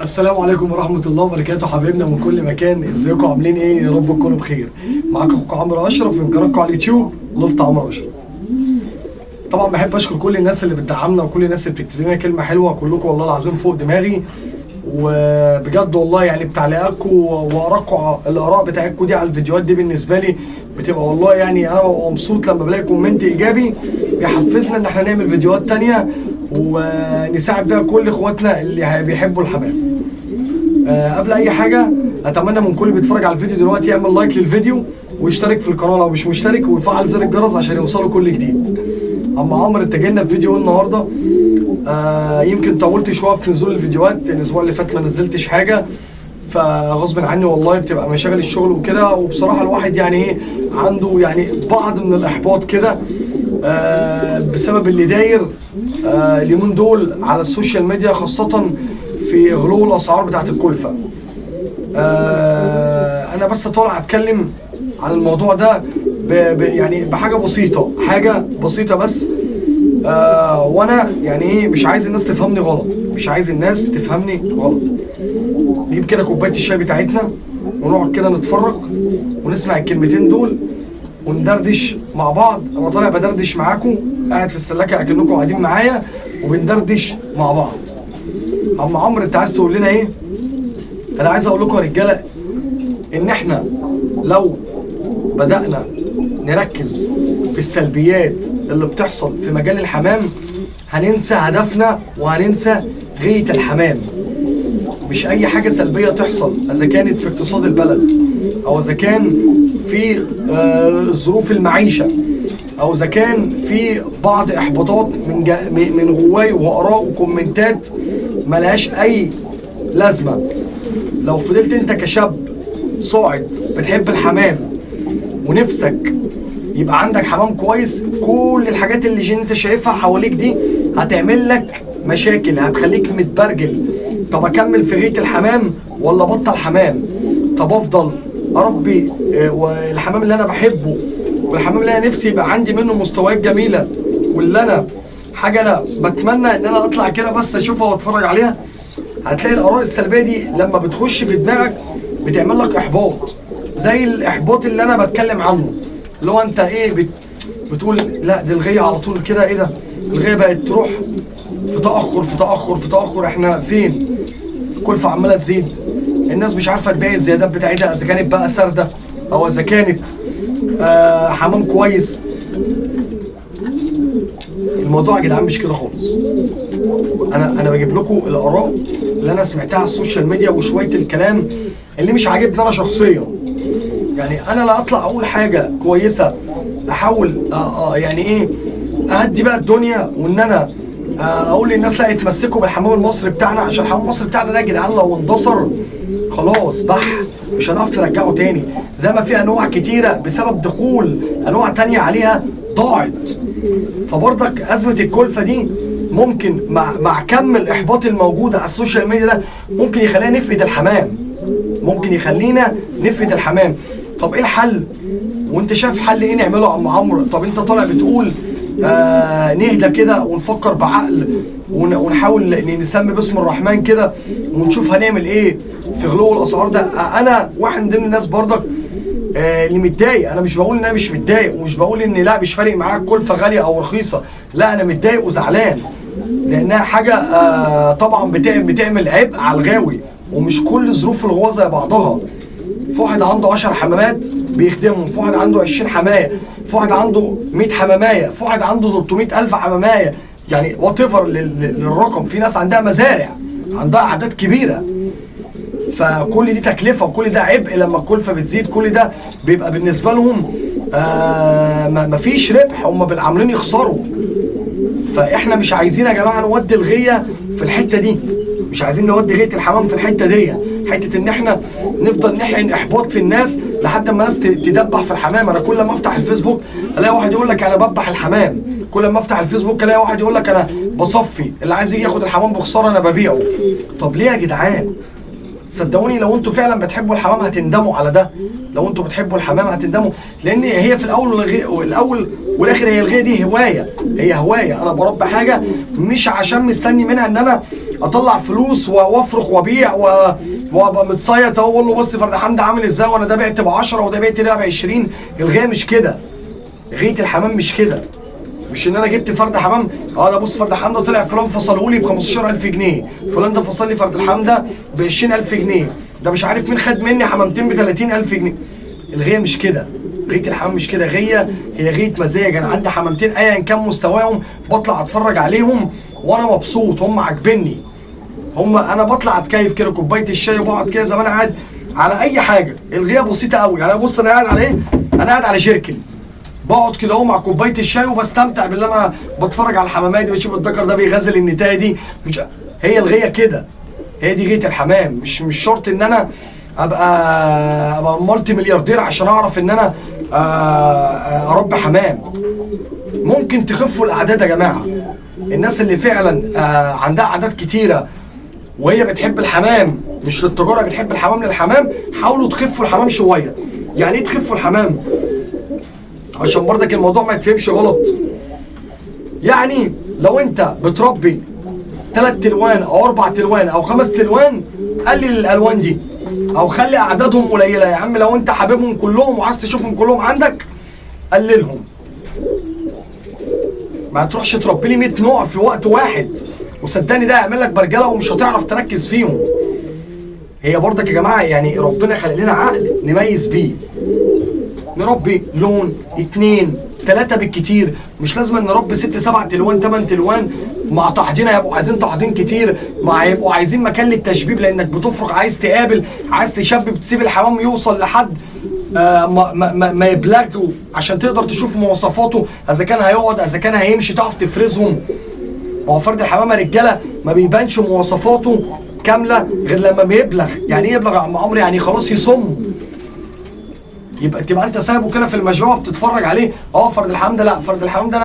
السلام عليكم ورحمة الله وبركاته حبايبنا من كل مكان، ازيكم عاملين ايه؟ يا رب تكونوا بخير. معاكم اخوكم عمرو اشرف من قناتكم على اليوتيوب لفت عمرو اشرف. طبعا بحب اشكر كل الناس اللي بتدعمنا وكل الناس اللي بتكتب لنا كلمة حلوة، كلكم والله العظيم فوق دماغي، وبجد والله يعني بتعليقاتكم وارائكم، الاراء بتاعتكم دي على الفيديوهات دي بالنسبة لي بتبقى والله يعني انا ببقى مبسوط لما بلاقي comment ايجابي بيحفزنا ان احنا نعمل فيديوهات تانية ونساعد بيها كل اخواتنا اللي بيحبوا الحمام. قبل اي حاجة اتمنى من كل اللي بيتفرج على الفيديو دلوقتي يعمل like للفيديو ويشترك في القناة لو مش مشترك، ويفعل زر الجرس عشان يوصله كل جديد. اما عمرو اتجهنا في فيديو النهارده، يمكن طولت شوية في نزول الفيديوهات، الاسبوع اللي فات ما نزلتش حاجة فغصب عني والله، بتبقى مشاغل الشغل وكده، وبصراحة الواحد يعني ايه عنده يعني بعض من الاحباط كده بسبب اللي داير اليومين دول على ال social media، خاصة في غلو الاسعار بتاعت الكلفة. انا بس طالع اتكلم عن الموضوع ده يعني بحاجة بسيطة، حاجة بسيطة بس، وانا يعني ايه مش عايز الناس تفهمني غلط، مش عايز الناس تفهمني غلط. نجيب كده كوباية الشاي بتاعتنا ونقعد كده نتفرج ونسمع الكلمتين دول وندردش مع بعض. انا طالع بدردش معاكم، قاعد في السلاكه اكنكم قاعدين معايا وبندردش مع بعض. عم عمرو انت عايز تقول لنا ايه؟ انا عايز اقول لكم يا رجاله ان احنا لو بدأنا نركز في السلبيات اللي بتحصل في مجال الحمام هننسى هدفنا وهننسى غاية الحمام. مش اي حاجة سلبية تحصل اذا كانت في اقتصاد البلد او اذا كان في ظروف المعيشة او اذا كان في بعض احباطات من غواي واراء وكومنتات ملهاش اي لازمة. لو فضلت انت كشاب صاعد بتحب الحمام ونفسك يبقى عندك حمام كويس، كل الحاجات اللي انت شايفها حواليك دي هتعمل لك مشاكل، هتخليك متبرجل. طب اكمل في غيط الحمام ولا بطل حمام؟ طب افضل اربي الحمام اللي انا بحبه والحمام اللي انا نفسي يبقى عندي منه مستويات جميلة، واللي انا حاجة انا بتمنى ان انا اطلع كده بس اشوفها واتفرج عليها. هتلاقي الاراء السلبية دي لما بتخش في دماغك بتعمل لك احباط، زي الاحباط اللي انا بتكلم عنه، اللي هو انت ايه بتقول لا دي الغيه على طول كده، ايه ده الغيه بقت تروح في تاخر في تاخر في تاخر، احنا فين؟ الكلفة عماله تزيد، الناس مش عارفه تبيع الزيادات بتاعتها اذا كانت بقى سرده او اذا كانت حمام كويس. الموضوع يا جدعان مش كده خالص. انا بجيب لكم الاراء اللي انا سمعتها على ال social media وشوية الكلام اللي مش عاجبني انا شخصيا. يعني انا لا اطلع اقول حاجة كويسة احاول يعني ايه اهدي بقى الدنيا، وان انا اقول للناس لا اتمسكوا بالحمام المصري بتاعنا، عشان الحمام المصري بتاعنا ده يا جدعان لو اندثر خلاص بح مش هنعرف نرجعه تاني، زي ما في انواع كتيرة بسبب دخول انواع تانية عليها ضاعت. فبرضك ازمة الكلفة دي ممكن مع كم الاحباط الموجود على ال social media ده ممكن يخلينا نفقد الحمام، ممكن يخلينا نفقد الحمام. طب ايه الحل؟ وانت شايف حل ايه نعمله يا عم عمرو؟ طب انت طالع بتقول نهدى كده ونفكر بعقل ونحاول نسمي باسم الرحمن كده ونشوف هنعمل ايه في غلو الاسعار ده. انا واحد من ضمن الناس برضك اللي متضايق. انا مش بقول ان انا مش متضايق، ومش بقول ان لا مش فارق معاك كلفه غالية او رخيصة، لا انا متضايق وزعلان لانها حاجة طبعا بتعمل عبء على الغاوي، ومش كل ظروف الغوا زي بعضها. في واحد عنده 10 حمامات بيخدمهم، في واحد عنده 20 حماية، في واحد عنده 100 حمامايه، في واحد عنده 300,000 حمامايه، يعني whatever للرقم. في ناس عندها مزارع، عندها اعداد كبيرة. فكل دي تكلفة وكل ده عبء. لما الكلفة بتزيد كل ده بيبقى بالنسبة لهم مفيش ربح، هم عاملين يخسروا. فاحنا مش عايزين يا جماعة نودي الغيه في الحتة دي، مش عايزين نودي غيه الحمام في الحتة دي، حتة ان احنا نفضل نحقن احباط في الناس لحد ما الناس تدبح في الحمام. انا كل ما افتح الفيسبوك الاقي واحد يقول لك انا ببح الحمام، كل ما افتح الفيسبوك الاقي واحد يقول لك انا بصفي، اللي عايز يجي ياخد الحمام بخسارة انا ببيعه. طب ليه يا جدعان؟ صدقوني لو انتوا فعلا بتحبوا الحمام هتندموا على ده، لو انتوا بتحبوا الحمام هتندموا، لان هي في الاول والاخر هي الغيه دي هواية، هي هواية. انا بربي حاجة مش عشان مستني منها ان انا اطلع فلوس وافرخ وابيع وابقى متصيط اهو اقول له بص فرد حمدي عامل ازاي، وانا ده بعت ب 10 وده بعت ده ب 20. الغيه مش كده، غيه الحمام مش كده، مش ان انا جبت فرد حمام ده بص فرد حمده طلع فلان فصله لي ب 15000 جنيه، فلان ده فصل لي فرد الحمده ب 20000 جنيه، ده مش عارف مين خد مني حمامتين ب 30000 جنيه. الغيه مش كده، غيه الحمام مش كده. غيه هي غيه مزاج. انا عندي حمامتين ايا كان مستواهم بطلع اتفرج عليهم وانا مبسوط، هم عاجبني، هم انا بطلع اتكيف كده كوباية الشاي وبقعد كده زي ما انا قاعد على اي حاجة. الغيه بسيطة قوي يعني. بص انا قاعد على ايه؟ انا قاعد على شركل، بقعد كده اهو مع كوباية الشاي وبستمتع باللي انا بتفرج على الحمامات دي، بشوف الذكر ده بيغزل النتايه دي. مش هي الغيه كده، هي دي غيه الحمام. مش شرط ان انا ابقى مالتي ملياردير عشان اعرف ان انا اربي حمام. ممكن تخفوا الاعداد يا جماعة. الناس اللي فعلا عندها اعداد كتيرة وهي بتحب الحمام مش للتجارة، بتحب الحمام للحمام، حاولوا تخفوا الحمام شوية. يعني ايه تخفوا الحمام؟ عشان برضك الموضوع ما يتفهمش غلط. يعني لو انت بتربي 3 تلوان او 4 تلوان او 5 تلوان، قلل الالوان دي او خلي اعدادهم قليله. يا عم لو انت حاببهم كلهم وعايز تشوفهم كلهم عندك قللهم. ما تروحش تربي لي 100 نوع في وقت واحد، وصدقني ده هيعمل لك برجله ومش هتعرف تركز فيهم. هي برضك يا جماعة يعني ربنا خلق لنا عقل نميز بيه، نربي لون 2 3 بالكتير، مش لازم نربي 6 7 تلوان 8 تلوان مع تحضين. هيبقوا عايزين تحضين كتير، مع هيبقوا عايزين مكان للتشبيب، لانك بتفرق، عايز تقابل، عايز تشبب، تسيب الحمام يوصل لحد ما يبلغه عشان تقدر تشوف مواصفاته، اذا كان هيقعد اذا كان هيمشي، تعرف تفرزهم. ما هو فرد الحمامة رجاله ما بيبانش مواصفاته كاملة غير لما بيبلغ. يعني ايه يبلغ يا عم عمرو؟ يعني خلاص يصم، يبقى تبقى انت سايبه كده في المجموعة بتتفرج عليه. فرد الحمام ده لا، فرد الحمام ده